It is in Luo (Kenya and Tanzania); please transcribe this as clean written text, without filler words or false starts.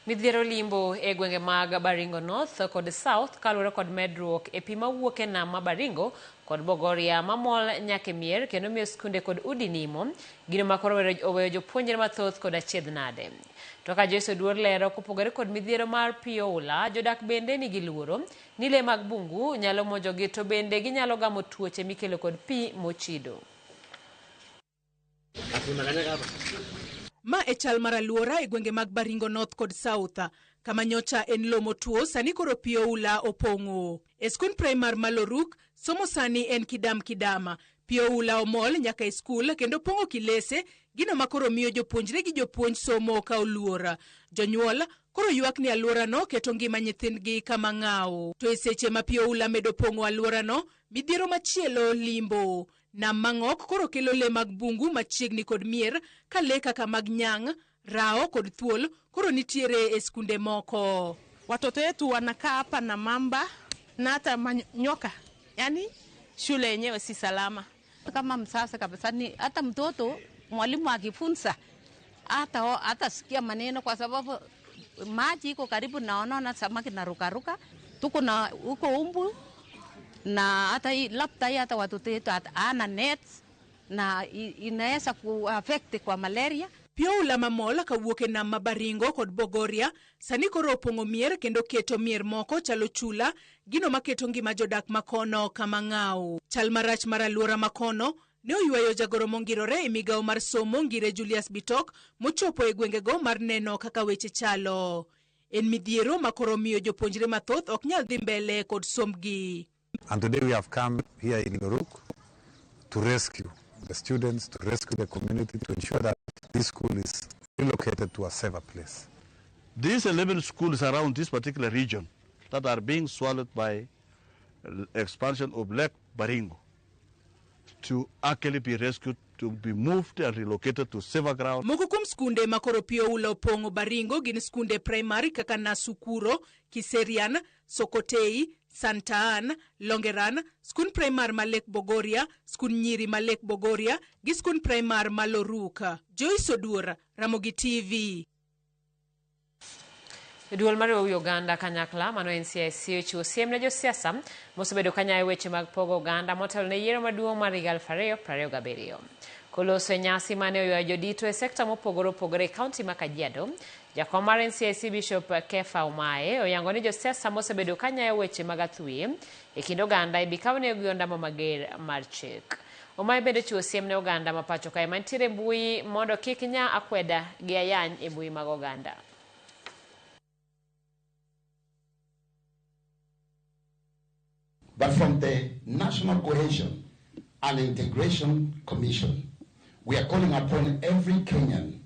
Midhiero limbo e gwenge mag Baringo North kod South kaluwore kod medruok e pi mawuok e nam ma Baringo kod Bogoria mamol nyaka e mier kendo miyo skunde kod udi nimo, gino ma koro oweyo jopuonjre mathoth kod achiedh nade. To ka Joyce Oduor lero, kopogore kod midhiero mar pi oula, jodak bende nigi luoro ni lee mag bungu nyalo monjogi to bende ginyalo gamo tuoche mikelo kod pi mochido. Ma e chal mar alwora e gwenge mag Baringo North kod South, kama nyocha en lo motuo sani koro pi oula opong'o. E skund primar ma Loruk, somo sani en kidam kidam. Pi oula omol nyaka e skul kendo pong'o kilese, gino ma koro miyo jopuonjre gi jopuonj somo ka oluor. Jonyuol koro ywak ni alworano keto ngima nyithindgi kama ng'aw. To e seche ma pi oula medo pong'o alworano, midhiero machielo limbo. Nam Mang'ok koro kelo le mag bungu machiegni kod mier ka le kaka mag nyang', rao kod thuol koro nitiere e skunde moko. Watoto wetu wanakaa hapa na mamba na hata manyoka, yaani shule yenyewe si salama. Kama msasa kabisa ni hata mtoto mwalimu akifunza hata sikia maneno kwa sababu maji iko karibu, naona samaki na rukaruka, tuko na huko umbu na hata hii labda hii hata watoto wetu ana nets na inaweza ku-affect kwa malaria. Pi oula mamol kawuok e nam ma Baringo kod Bogoria sani koro opong'o mier kendo keto mier moko chalo chula, gino maketo ngima jodak makono kama ng'aw. Chal marach mar alwora makono ne oywayo jagoro mongirore e migawo mar somo Ngire Julius Bitok mochopo e gwengego mar neno kaka weche chalo. En midhiero ma koro miyo jopuonjre mathoth ok nyal dhi mbele kod sombgi. And today we have come here in Loruk to rescue the students, to rescue the community, to ensure that this school is relocated to a safer place. These 11 schools around this particular region that are being swallowed by expansion of Lake Baringo to actually be rescued, to be moved and relocated to safer ground. Moko kuom skunde ma koro pi oula opong'o Baringo gin skunde primary kaka Nasukuro, Kiserian, Sokotei, Santa Ann, Longeran, skund primar ma Lake Bogoria, skund nyiri ma Lake Bogoria gi skund primar ma Loruk. Joyce Oduor, Ramogi TV. Duol mar riwo wi oganda kanyakla mano NCIC ochiwo siem ne josiasa mosebedo kanyayo weche mag pogo oganda motelo ne yiero maduong' mar higa 2027. Koloso e nyasi mane oywayo jodito e sekta mopogore opogore e kaunti ma Kajiado, jakom mar NCIC Bishop Kefa Omae oyango ni josiasa mosebedo kanyayo weche mag athuye e kind oganda ibi kawnegi ondamo mager mar chik. Omae bende ochiwo siem ne oganda ma pacho kae mantiere e mbui mondo kik nya akweda gi ayany e mbui mag oganda. But from the National Cohesion and Integration Commission, we are calling upon every Kenyan